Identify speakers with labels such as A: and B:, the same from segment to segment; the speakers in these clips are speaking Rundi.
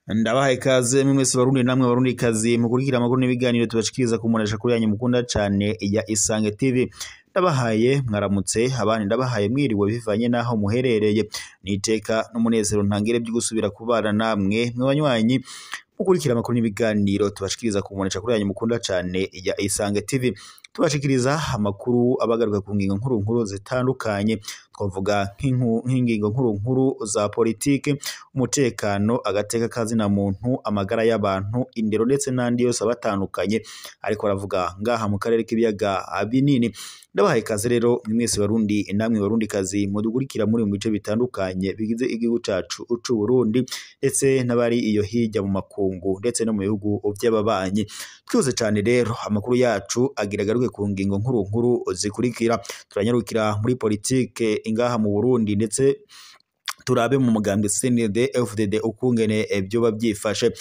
A: Ndabahaye ikaze mwese Barundi namwe Barundi kazi mukurikira amakuru n'ibiganiro tubashikiriza kumunesha kuri yanyu mukunda cane ya Isange TV. Ndabahaye mwaramutse, abandi ndabahaye mwiriwe bivanye naho muherereye. Niteka n'umunezero ntangere byo gusubira kubana namwe mwe banywanyi mukurikira amakuru n'ibiganiro tubashikiriza kumunesha kuri yanyu mukunda cane ya Isange TV. Tubashikiriza amakuru abagaruka ku ngingo nkuru nkuru zitandukanye, twavuga nk'ingingo nkuru nkuru za politike, umutekano, agateka kazina muntu, amagara y'abantu, indero ndetse n'andi yose abatandukanye ariko aravuga ngaha mu karere k'ibiyaga binini. Ndabahaye ikaze rero mwese Barundi namwe Barundi kazi mudukurikira muri mu bice bitandukanye bigize igihugu cacu c'u Burundi, ndetse n'abari iyo hirya mu makungu ndetse no mu bihugu vy'ababanyi. Twihuse cane rero amakuru yacu agira agaruke ku ngingo nkuru nkuru zikurikira. Turanyarukira muri politike ingaha mu Burundi ndetse turabe mu mugambwe CNDD FDD ukungene vyoba byifashe.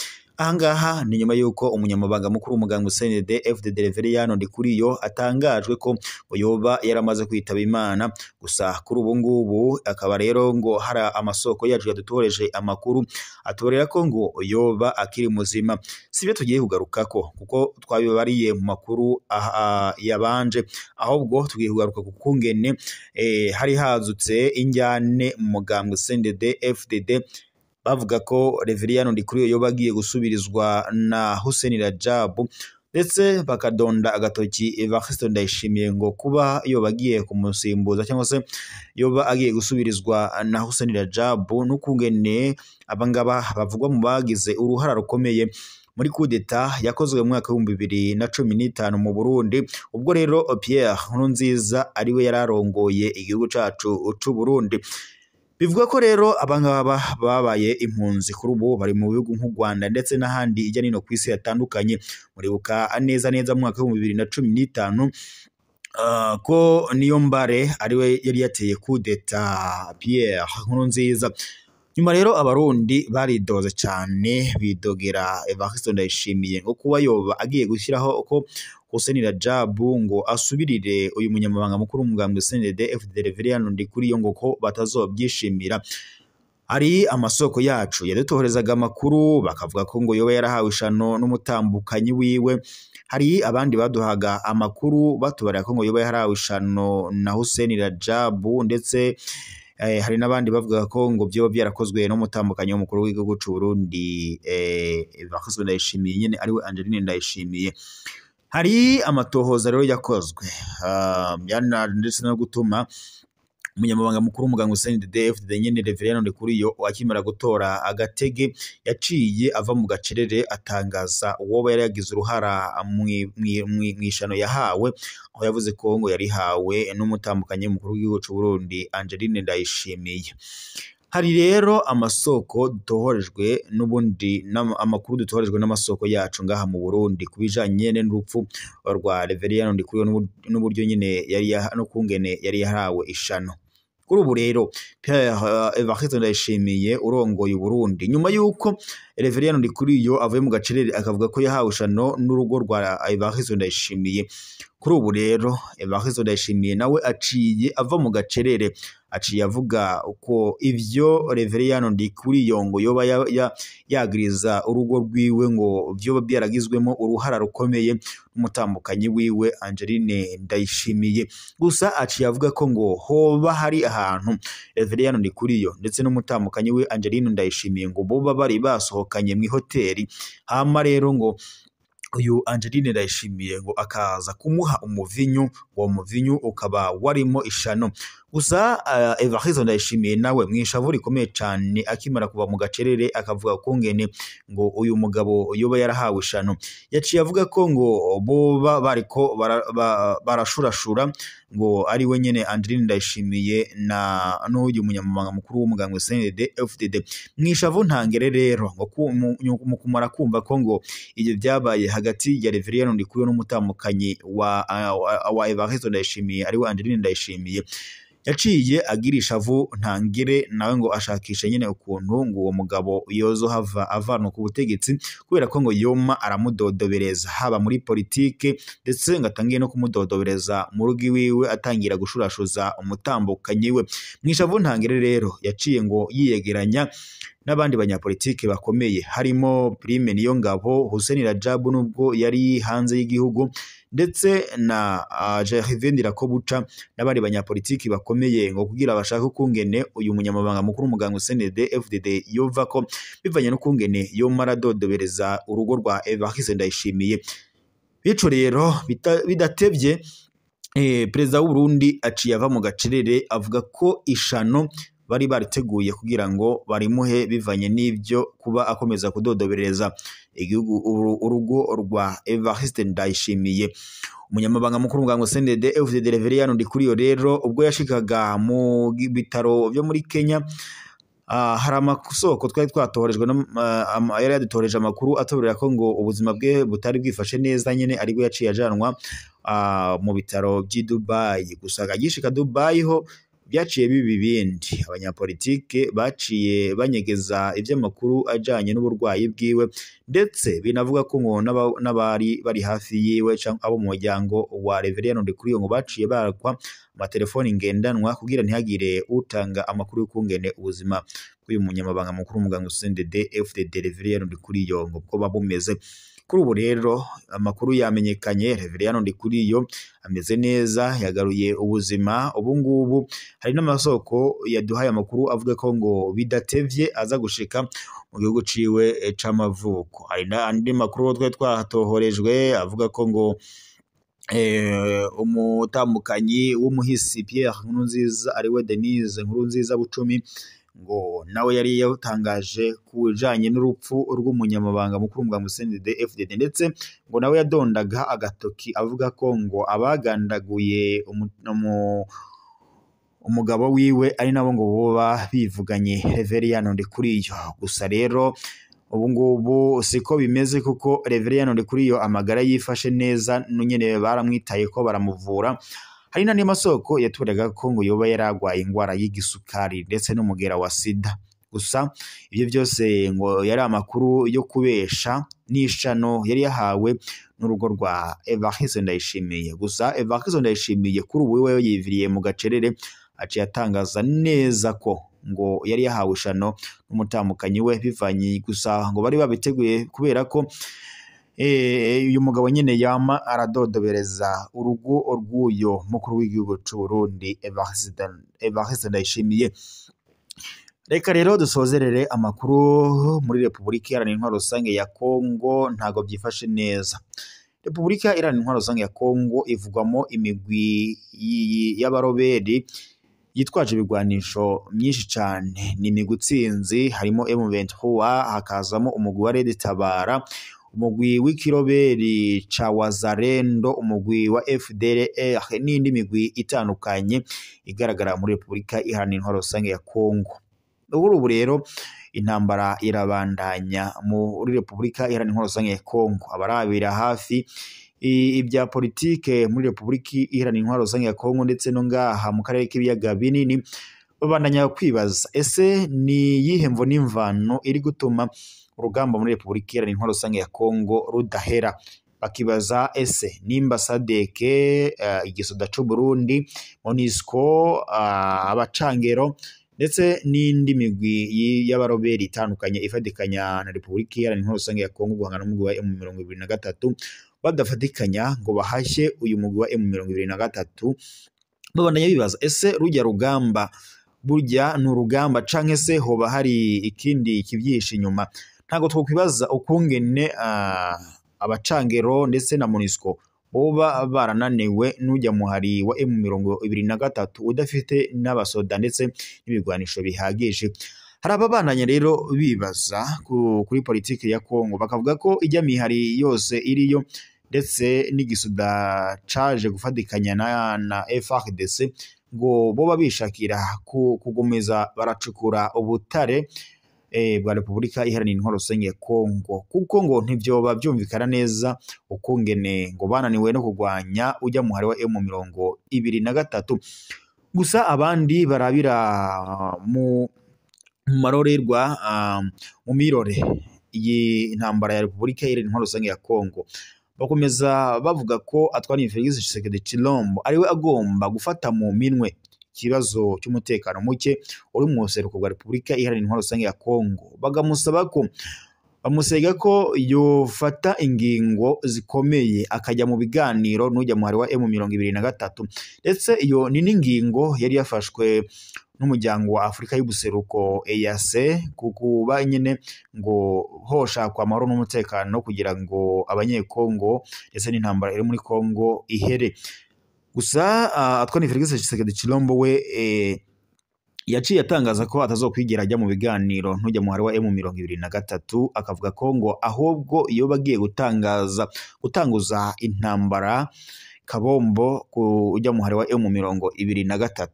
A: Ahangaha ni nyuma yuko umunyamabanga mukuru w'umugambwe CNDD FDD Reveriyano Ndikuriyo atangajwe ko yoba yaramaze kwitaba Imana. Gusa kuri ubu ngubu akaba rero ngo hari amasoko yacu yadutoreje amakuru atubarira ko ngo yoba akiri muzima. Sibyo tugiye kugarukako kuko twabibariye mu makuru yabanje, ahubwo tugiye kugaruka ku kungene hari hazutse injyane mu mugambwe CNDD FDD, bavuga ko Reveriyano Ndikuriyo yoba agiye gusubirizwa na Hussein Rajab, ndetse bakadonda agatoki Evariste Ndayishimiye ngo kuba yoba agiye kumusimbuza cyangwa se yoba agiye gusubirizwa na Hussein Rajab, n'ukungene abangaba bavugwa mu bagize uruhara rukomeye muri kudeta yakozwe mu mwaka w'ibihumbi bibiri na cumi n'itanu mu Burundi, ubwo rero Pierre Nkurunziza ariwe yararongoye igihugu cacu c'u Burundi. Bivuga ko rero abangaba babaye impunzi kuri ubu bari mu bihugu nk'u Rwanda ndetse n'ahandi ijya nino ku isi hatandukanye. Muribuka neza neza mu mwaka w'ibihumbi bibiri na cumi n'itanu ko Niyombare ariwe yari yateye kudeta Pierre Nkurunziza. Nyuma rero Abarundi baridoze cyane bidogera Evariste Ndayishimiye ngo kuba yoba agiye gushyiraho ko Hussein Rajab ngo asubirire uyu munyamabanga mukuru w'umugambwe CNDD FDD Reveriyano Ndikuriyo ngo ko batazobyishimira. Hari amasoko yacu yadutoherezaga amakuru bakavuga ko ngo yoba yarahawe ishano n'umutambukanyi wiwe. Hari abandi baduhaga amakuru batubarira ko ngo yoba yarahawe ishano na Hussein Rajab, ndetse hari n'abandi bavuga ko ngo byoba byarakozwe n'umutambukanyi w'umukuru w'igihugu c'u Burundi Evariste Ndayishimiye nyene ariwe Angeline Ndayishimiye. Hari amatohoza rero yakozwe ndetse no gutuma umunyamabanga mukuru w'umugambwe CNDD FDD nyene Reveriyano Ndikuriyo akimara gutora agatege yaciye ava mu gacerere atangaza uwoba yari yagize uruhara mw'ishano yahawe, aho yavuze ko ngo yarihawe n'umutambukanyi mukuru w'igihugu c'u Burundi Angeline Ndayishimiye. Hari rero amasoko dutohorejwe n'ubundi amakuru dutohorejwe n'amasoko yacu ngaha mu Burundi kubijanye n'urupfu rwa Reveriyano Ndikuriyo n'uburyo nyene yari no kungene yari yarahawe ishano. Kuri ubu rero Pierre Evariste Ndayishimiye urongoye Burundi, nyuma yuko Reveriyano Ndikuriyo avuye mu gacerere akavuga ko yahawe ishano n'urugo rwa Evariste Ndayishimiye, kuri ubu rero Evariste Ndayishimiye nawe aciye ava mu gacerere, aciye avuga ko ivyo Reveriyano Ndikuriyo ngo yoba yagiriza urugo rwiwe ngo vyoba byaragizwemo uruhara rukomeye n'umutambukanyi wiwe Angeline Ndayishimiye. Gusa aciye avuga ko ngo hoba hari ahantu Reveriyano Ndikuriyo ndetse n'umutambukanyi we Angeline Ndayishimiye ngo boba bari basohokanye mu hoteli, hama rero ngo uyu Angeline Ndayishimiye ngo akaza kumuha umuvinyu, uwo muvinyu ukaba warimo ishano. Gusa Evariste Ndayishimiye nawe mwishavu rikomeye cane akimara kuva mu gacerere akavuga ko ngene ngo uyu mugabo yoba yarahawe ishano, yaciye avuga ko ngo boba bariko barashurashura ngo ari we nyene Angeline Ndayishimiye na n'uyu munyamabanga mukuru w'umugambwe CNDD FDD. Mwishavu ntangere rero ngo mu kumara kumva ko ngo ibyo byabaye hagati ya Reveriyano Ndikuriyo n'umutambukanyi wa Evariste Ndayishimiye ari we Angeline Ndayishimiye, Yaciye agira ishavu ntangire, nawe ngo ashakishe nyene ukuntu ngo uwo mugabo yozohava avanwa ku butegetsi, kubera ko ngo yoma aramudodobereza haba muri politike, ndetse ngo atangiye no kumudodobereza mu rugo iwiwe, atangira gushurashuza umutambukanyi we. Mw'ishavu ntangire rero yaciye ngo yiyegeranya n'abandi banyapolitike bakomeye harimo Prime Niyongabo, Hussein Rajabu nubwo yari hanze y'igihugu, ndetse na Gervais Ndirakobuca n'abandi banyapolitiki bakomeye, ngo kugira bashake ukungene uyu munyamabanga mukuru w'umugambwe CNDD FDD yova ko bivanye n'ukungene yoma aradodobereza urugo rwa Evariste Ndayishimiye. Bico rero bidatevye perezida w'u Burundi aciye ava mu gacerere avuga ko ishano bari bariteguye kugira ngo barimuhe bivanye n'ibyo kuba akomeza kudodobereza igihugu urugo rwa Evariste Ndayishimiye. Umunyamabanga mukuru w'umugambwe CNDD FDD Reverien Ndikuriyo rero ubwo yashikaga mu bitaro byo muri Kenya, hari amasoko twari twatoherejwe yari yadutoreje amakuru atubwira ko ngo ubuzima bwe butari bwifashe neza nyene, aribwo yaciye ajanwa mu bitaro by'i Dubai. Gusa agishika Dubai ho byaciye biba ibindi, abanyapolitike baciye banyegeza ivy'amakuru ajanye n'uburwayi bwiwe, ndetse binavuga ko ngo n'abari bari hafi yiwe canke abo mu muryango wa Reverien Ndikuriyo ngo baciye barakwa amatelefoni ngendanwa kugira ntihagire utanga amakuru y'ukungene ubuzima bw'uyu munyamabanga mukuru w'umugambwe CNDD FDD Reverien Ndikuriyo ngo bwoba bumeze. Kuri ubu rero amakuru yamenyekanye, Reverien Ndikuriyo ameze neza, yagaruye ubuzima. Ubu ngubu hari n'amasoko yaduhaye amakuru avuga ko ngo bidatevye aza gushika mu gihugu ciwe c'amavuko. Hari n'andi makuru twari twatohorejwe avuga ko ngo umutambukanyi w'umuhisi Pierre Nkurunziza ariwe Denise Nkurunziza Bucumi ngo nawe yari yatangaje ku bijanye n'urupfu rw'umunyamabanga mukuru w'umugambwe CNDD FDD, ndetse ngo nawe yadondaga agatoki avuga ko ngo abagandaguye umugabo wiwe ari nabo ngo boba bivuganye Reverien Ndikuriyo. Gusa rero ubu ngubu siko bimeze, kuko Reverien Ndikuriyo amagara yifashe neza, nyene baramwitaye ko baramuvura. Hari n'andi masoko yatubwiraga ko ngo yoba yaragwaye ingwara y'igisukari ndetse n'umugera wa sida. Gusa ibyo byose ngo yari amakuru yo kubesha n'ishano yari yahawe n'urugo rwa Evariste Ndayishimiye. Gusa Evariste Ndayishimiye kuri ubu we yiviriye mu gacerere, aciye atangaza neza ko ngo yari yahawe ishano n'umutamukanyi we bivanye, gusa ngo bari babiteguye kubera ko uyu mugabo nyene yama aradodobereza urugo rw'uyo mukuru w'igihugu c'u Burundi Evariste Ndayishimiye. Reka rero dusozerere amakuru muri Repubulika Iharanira Intwaro Rusange ya Kongo. Ntago byifashe neza. Repubulika Iharanira Intwaro Rusange ya Kongo ivugwamo imigwi y'abaroberi yitwaje ibigwanisho myinshi cane. Ni imigwi itsinzi, harimo M23, hakazamo umugwi wa Red Tabara, umugwi w'ikiroberi ca Wazalendo, umugwi wa FDLR n'indi migwi itandukanye igaragara muri Repubulika Iharanira Intwaro Rusange ya Kongo. Ubu rero intambara irabandanya muri Repubulika Iharanira Intwaro Rusange ya Kongo. Abarabira hafi ibya politike muri Repubulika Iharanira Intwaro Rusange ya Kongo ndetse no ngaha mu karere k'ibiyaga binini babandanya kwibaza ese ni iyihe mvo n'imvano iri gutuma urugamba muri Repubulika Iharanira Intwaro Rusange ya Kongo rudahera. Bakibaza ese nimba SADC, igisoda c'u Burundi, MONUSCO, abacangero ndetse n'indi migwi y'abaroberi itandukanye ifatikanya na Repubulika Iharanira Intwaro Rusange ya Kongo guhangana n'umugwi wa M23 badafatikanya ngo bahashye uyu mugwi wa M23. Babandanya bibaza ese rujya rugamba burya ni urugamba canke se hoba hari ikindi kivyihishe inyuma. Ntago twokwibaza ukungene abacangero ndetse na MONUSCO boba barananiwe n'ujya muhari wa M23 udafite n'abasoda ndetse n'ibigwanisho bihagije. Hari ababandanya rero bibaza kuri politike ya Kongo, bakavuga ko ijya mihari yose iriyo ndetse n'igisuda caje gufatikanya na FARDC ngo boba bishakira kugomeza baracukura ubutare bwa Repubulika Iharanira Intwaro Rusange ya Kongo, kuko ngo ntivyoba vyumvikana neza ukungene ngo bananiwe no kugwanya ujya muhari wa M23. Gusa abandi barabira mu marorerwa, mu mirore iyi ntambara ya Repubulika Iharanira Intwaro Rusange ya Kongo. Bakomeza bavuga ko Antoine Felix Tshisekedi Tshilombo ariwe agomba gufata mu minwe ikibazo cy'umutekano muke uri mu buseruko bwa Repubulika Iharanira Intwaro Rusange ya Kongo. Bagamusaba ko bamusega ko yofata ingingo zikomeye akajya mu biganiro n'ujya muhari wa M23, ndetse iyo ni n'ingingo yari yafashwe n'umuryango wa Afrika y'ubuseruko EAC, kukuba nyene ngo hoshakwa amahoro n'umutekano kugira ngo abanyekongo ndetse n'intambara iri muri Kongo ihere. Gusa Antoine Felix Tshisekedi Tshilombo we yaciye atangaza ko atazokwigera ajya mu biganiro ntujya muhari wa M23, akavuga ko ngo ahubwo iyo bagiye gutanguza intambara kabombo kujya muhari wa M23.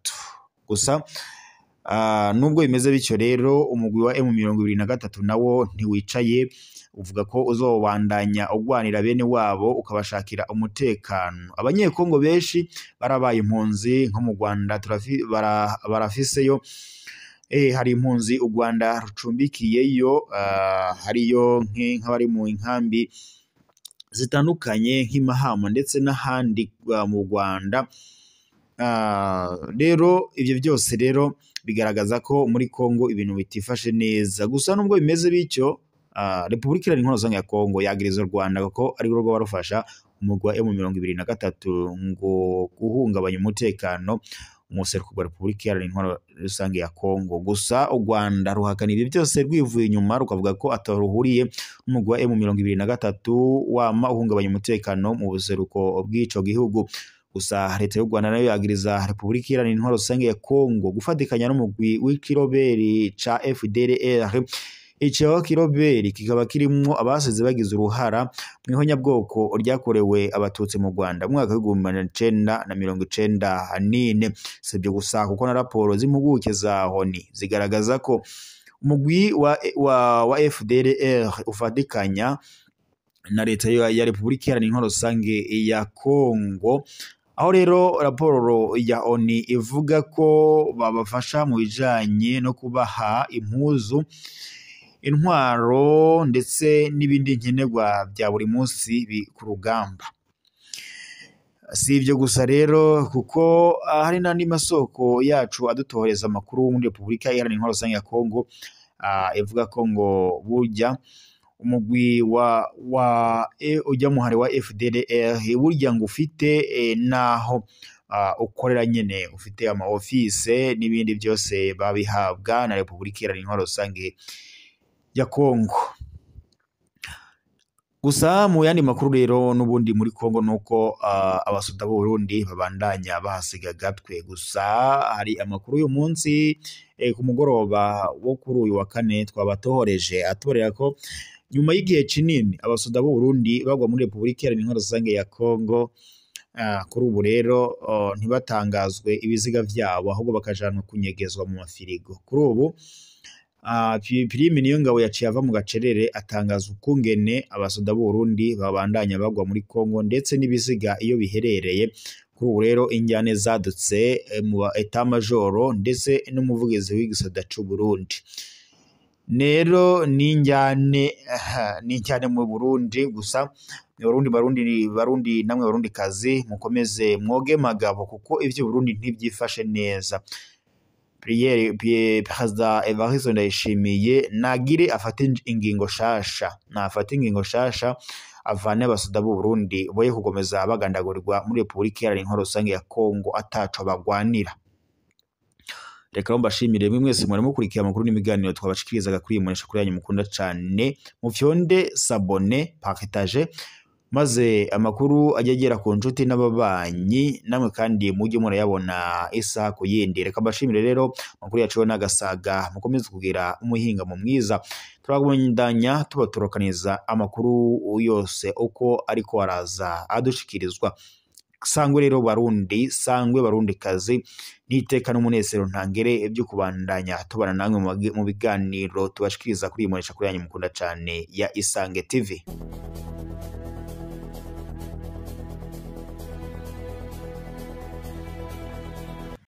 A: Gusa nubwo bimeze bityo rero, umugwi wa M23 nawo ntiwicaye, uvuga ko uzobandanya ugwanira bene wabo ukabashakira umutekano. Abanyekongo benshi barabaye impunzi, nko mu Rwanda barafiseyo, hari impunzi u Rwanda rucumbikiyeyo, hariyo nk'abari mu nkambi zitandukanye nk'Imahama ndetse n'ahandi mu Rwanda. Rero ivyo byose rero bigaragaza ko muri Kongo ibintu bitifashe neza. Gusa nubwo bimeze bityo, Repubulika Iharanira Intwaro Rusange ya Kongo yagiriza u Rwanda kuko ari rwo rufasha umugwi wa M23 ngo guhungabanya umutekano mu buseruko bwa Repubulika Iharanira Intwaro Rusange ya Kongo. Gusa u Rwanda ruhakana ibi byose rwivuye inyuma, rukavuga ko ataruhuriye n'umugwi wa M23 wama uhungabanya umutekano mu buseruko bw'ico gihugu. Gusa leta y'u Rwanda nayo yagiriza Repubulika Iharanira Intwaro Rusange ya Kongo gufatikanya n'umugwi w'ikiroberi ca FDLR. Ico kiroberi kikaba kirimwo abasize bagize uruhara mu ihonyabwoko ryakorewe abatutsi mu Rwanda mu mwaka w'1994. Si ibyo gusa, kuko na raporo z'impuguke za ONU zigaragaza ko umugwi wa FDLR ufatikanya na leta ya Repubulika Iharanira Intwaro Rusange ya Kongo, aho rero raporo ya ONU ivuga ko babafasha mu bijanye no kubaha impuzu, intwaro ndetse n'ibindi nkenerwa bya buri munsi ku rugamba. Si ibyo gusa rero, kuko hari n'andi masoko yacu adutohereza amakuru muri Repubulika Iharanira Intwaro Rusange ya Kongo, ivuga ko ngo burya umugwi wa ujya muhari wa FDLR burya ngo ufite naho ukorera nyene, ufite ama office n'ibindi byose babihabwa na Repubulika Iharanira Intwaro Rusange ya Kongo. Gusa mu yandi makuru rero n'ubundi muri Kongo nuko abasoda b'u Burundi babandanya bahasiga gatwe. Gusa hari amakuru uyu munsi ku mugoroba wo kuri uyu wa kane twabatohoreje atubarira ko nyuma y'igihe kinini abasoda b'u Burundi bagwa muri Repubulika Iharanira Intwaro Rusange ya Kongo, kuri ubu rero ntibatangazwe ibiziga vyabo ahubwo bakajanwa kunyegezwa mu mafirigo. Kuri ubu Prime Niyongabo yaciye ava mu gacerere atangaza ukungene abasoda b'u Burundi babandanya bagwa muri Kongo ndetse n'ibiziga iyo biherereye. Kuri ubu rero injyane zadutse mu etat majoro ndetse n'umuvugizi w'igisoda c'u Burundi. Rero n'injyane mu Burundi. Gusa Barundi namwe Barundi kazi mukomeze mwoge magabo kuko ivyo Burundi ntivyifashe neza. Perezida Evariste Ndayishimiye nagire afate ingingo shasha, nafate ingingo shasha avane abasoda b'u Burundi boye kugomeza bagandagurirwa muri Repubulika Iharanira Intwaro Rusange ya Kongo ataco bagwanira. Reka mbashimire mwe mwese mwari mukurikiye amakuru n'ibiganiro twabashikirizaga kuri iyi mbonesha kure yanyu mukunda cane, mufyonde sabone, partage, maze amakuru ajye agera ku nshuti n'ababanyi, namwe kandi mujye murayabona isaha ku yindi. Reka mbashimire rero amakuru yacu n'agasaga, mukomeze kugira umuhingamo mwiza. Turabandanya tubatorokaniza amakuru yose uko ariko araza adushikirizwa. Sangwe rero Barundi, sangwe Barundi kazi, niteka n'umunezero ntangere ibyo kubandanya tubana namwe mu biganiro tubashikiriza kuri iyi mbonesha kure yanyu mukunda cane ya Isange TV.